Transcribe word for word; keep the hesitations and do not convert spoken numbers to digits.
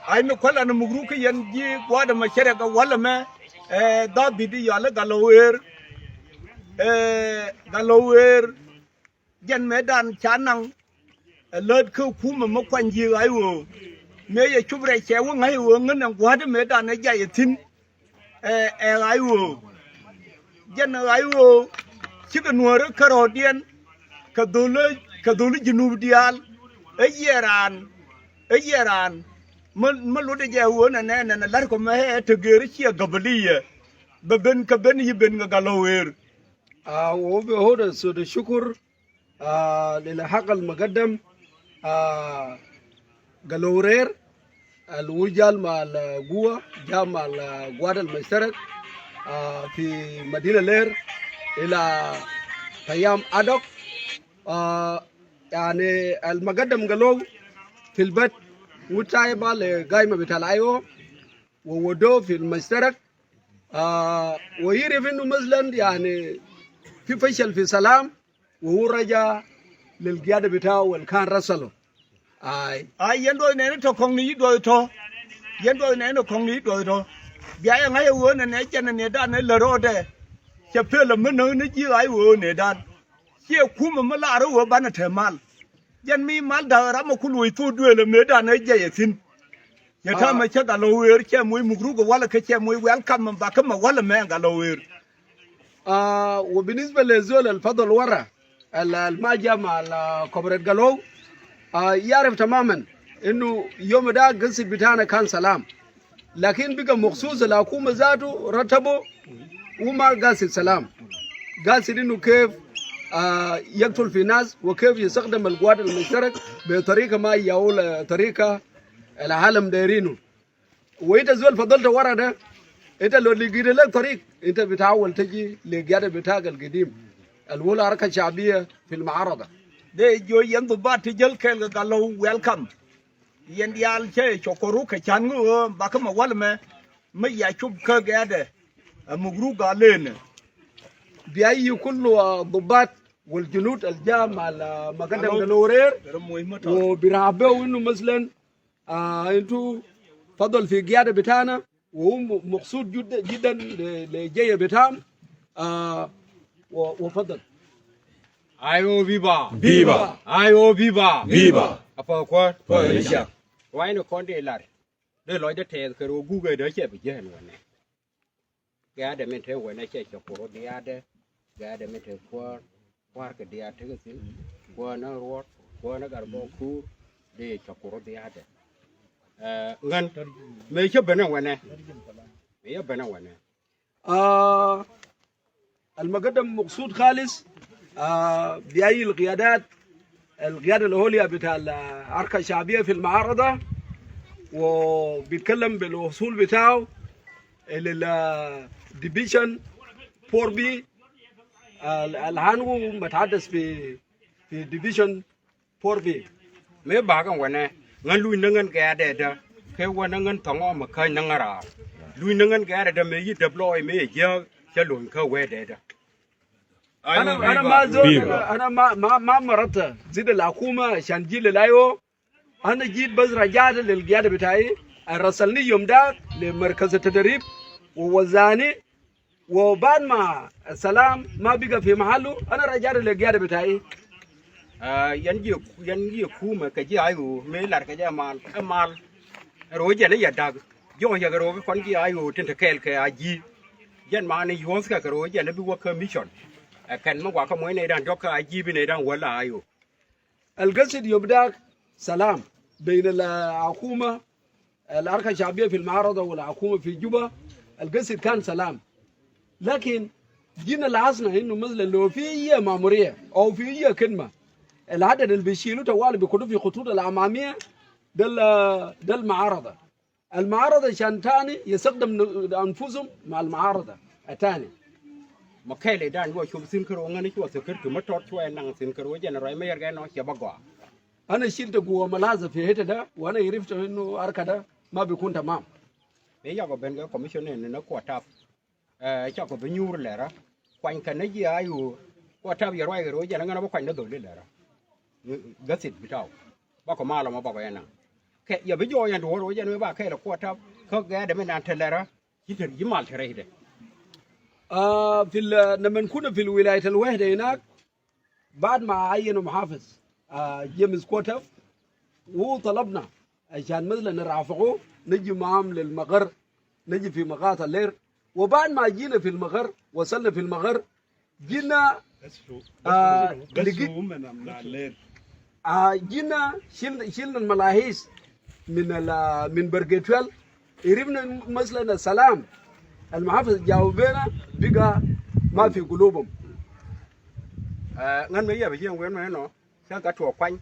Ay ni kuäl an mugruk kä yɛn ji̱ gua̱a̱dɛ mɛ cɛ rɛ kɛ walɛ mɛ. Ɛ, dhabit i̱ yɔal i̱ Gatluak Ɣer. Ɛ, Gatluak Ɣer. Jɛn mëëdan ca naŋ. Ɛ lät kä kumɛ mi kuany ji̱ ɣa̱c ɣöö mëë yɛ cup rɛc cɛ wä ŋa̱c ɣöö ŋän ɛn gua̱a̱t mëëdan ɛ jay ɛ thi̱n. Ɛ, ɛ ɣa̱c ɣöö jɛn ɣa̱c ɣöö cikɛ nuäärä kärɔɔdiɛn kɛ dhol, kɛ dhol Junub diaal. Ɛ yiɛɛr raan, ɛ yiɛɛr raan mi, mi lotdɛ jɛ ɣöö nɛnɛ, nɛnɛ la̱rkɔ mɛ ɛ te gëër ciɛ gabaliya. Bɛ ben kɛ ben yi ben kɛ Gatluak Ɣer. Aa, wä bi ho̱o̱dɛ sot ɛ cukur. آه، للحق المقدم، آه، قالوا رير الوجال مع القوة جاء مع القوات المشترك، آه، في مدينة لير إلى تيام أدوك. آه، يعني المقدم قالوا في البيت متابع لقائمة بتاع الأيوة وودوه في المشترك. آه، ويعرف إنه مثلًا يعني في فشل في سلام، وهو رجع للقيادة بتاعه اللي كان رسله. Ai. Ai, yɛn duɔth nɛɛni tɔ kɔŋni yi duɔth tɔ. Yɛn duɔth nɛɛni kɔŋni yi duɔth tɔ. Bia yɛ ŋa̱c ɛ ɣöö nɛnɛ jɛn nɛ nɛɛdan ɛ lät rɔɔdɛ. Cɛ pel ɛ mi näk ni ji̱ ɣa̱c ɣöö nɛɛdan. Ciɛ kumɛ mi laar ɛ ɣöö banɛ te mal. Jɛn mi mal da̱k ram ɛ ku luɔc thok duëël ɛ mëëdan ɛ jɛy ɛ thi̱n. Yɛ ta̱a̱ mɛ cä Gatluak Ɣer cɛ moc mugruk ɛ walɛ kä cɛ moc welcome mɛ bakä mɛ walɛ mɛ Gatluak Ɣer. آه، وبالنسبة للزول الفضل ورا، ال-، الماجة مع ال-، كومريد قالوا، آه، يعرف تمامًا إنه يوم ده قصد بتاعنا كان سلام، لكن بقى مخصوص الحكومة ذاته رتبه وما قاصد سلام، قاصد إنه كيف، آه، يقتل في ناس وكيف يستخدم القوات المشترك بطريقة ما يقول، آه، طريقة العالم دايرينه. وإنت زول فضلت ورا ده، إنت لو لقيت لك طريق، إنت بتحاول تجي لقيادة بتاعك القديم، الولا حركة شعبية في المعارضة. Dee jiö yɛn dhubat ti jäl kɛɛl kɛ Gatluak welcome. Yɛn diaal cɛ cɔk kɔru kɛ can ŋi ɣöö bakä mɛ wal mɛ, mɛ ya cop kä gɛɛdɛ. Ɛ mugruk gal lenɛ. بيحيي كل الضباط والجنود الجا مع المقدم Gatluak Ɣer. Gatluak Ɣer. وبيرحبوا إنه مثلًا آه، انتو فضل في قيادة بتاعنا، وهو م-، مقصود جد-، جدًا ل-، للجيش بتاعنا. آه، و-، وفضل. Ai ɣöö biba. Biba. Ai ɣöö biba. Biba. Apa kuäär. Kuäär i̱ ca. Ruaacni kɔn dee lar. Dee lɔcdä tɛɛth kɛ röö gukɛ dee cɛ bi jiɛn wänɛ. Gɛ̈ɛ̈dɛ min te wänɛ cɛ cɛ kur wä dhiaatdɛ. Gɛ̈ɛ̈dɛ min te kuäär, kuäär kɛ diaat tekɛ thi̱n. Kuäär ni ruɔ̱t, kuäär ni gat bä kuur, dee cɛ kur wä dhiaatdɛ. Ɛ, ŋän mëë cä benɛ wänɛ. Mëë cä benɛ wänɛ. آه، المقدم مقصود خالص، آه، بيأيد القيادات، القيادة العليا بتاع الحركة الشعبية في المعارضة، وبيتكلم بالأصول بتاعه إلى ال division four B. ال-، الآن هو متحدث في، في division four B. Mëë bakɛ wänɛ ŋän luc ni ŋän gɛ̈ɛ̈dɛ dä kɛ wänɛ ŋän thɔŋ ɔmɛ käny ni ŋän raar. Luc ni ŋän gɛ̈ɛ̈dɛ dä mëë yi däp lɔɔc mëë yɛ jiääk cä luny kä wee dee dä. أنا، أنا ما زول، أنا ما، ما، ما مرضت زد الحكومة عشان جيل الأيوة. أنا جيت بس رجعت للقيادة بتاعي، رسلني يوم داك لمركز التدريب ووزعني، وبعد ما السلام ما بقى في محله، أنا رجعت للقيادة بتاعي. Aa, yɛn jiɛ, yɛn jiɛ kumɛ kɛ jiɛ ayoo mëë lar kɛ jɛ mal, ɛ mal. Ɛ ro̱o̱ jɛn ɛ yɛ da̱k. Jiɔk yɛ kɛ ro̱o̱ kɛ kɔn jiɛ ayoo tin te kɛɛl kɛ a ji̱. Jɛn ma ni yuɔ̱thkɛ kɛ ro̱o̱ jɛn ɛ bi wä kä mission. Ɛ kɛn mi wakä muɔ̱c nɛy da̱ŋ diɔ̱k kä a ji̱ bi nɛy da̱ŋ wäl a ayoo. القصد يبدأ سلام بين الحكومة، الحركة الشعبية في المعارضة والحكومة في جوبا. القصد كان سلام، لكن جينا لاحظنا إنه مثلًا لو في أي مأمورية أو في أي كلمة، العدد اللي بيشيلوا طوالي بيكونوا في خطوط الأمامية ده ال-، ده المعارضة. المعارضة عشان تاني يستخدم أنفسهم مع المعارضة التاني. Mɛ kɛɛl i̱ dan wä cop thi̱n kärɔ̱ ŋän i̱ cuɔ thi̱n kär ti mä tɔt cuɔ ɛ naŋ thi̱n kärɔ̱ jɛn rɔy mä yɛr gɛn ɔ cɛ bä gɔaa. أنا شلت قوة ملاحظة في حتة ده، وأنا عرفت إنه حركة ده ما بيكون تمام. Mëë yakɔ ben kɛ commission ni ni kuɔ tap. Ɛ, cakɔ bi nyuur lɛrä. Kuany kɛ ni jiɛ ayoo. Kuɔ tap yɛ ruac kɛ ro̱o̱ jɛn ŋän ɔ bä kuany ni dholi lɛrä. Gathit bi taw. Bakɔ malɔ mɔ bakɔ yɛ naŋ. Kɛ, ya bi jɔɔc ɛn duɔ̱ɔ̱r wä jɛn wee ba kɛɛl ɛ kuɔt tap. Kä gɛɛdɛ mi nan te lɛrä. Ci te, ci mal te rɛydɛ. آه، في ال-، لما كنا في الولاية الواحدة هناك، بعد ما عينوا محافظ، آه، جيمس كوتف، وطلبنا عشان مثلا نرافقه، نجي معهم للمغر، نجي في مقاطع لير. وبعد ما جينا في المغر، وصلنا في المغر، جينا، آه، لقيت، آه، جينا شلنا، شلنا الملاحيس من ال-، من برقيتويل. عرفنا مثلا السلام المحافظ جاوبنا بقى ما في قلوبهم. Ɛ, ŋän mi yɛ bi jiɛn wen mɛ nɔ cä ka tuɔɔk kuany.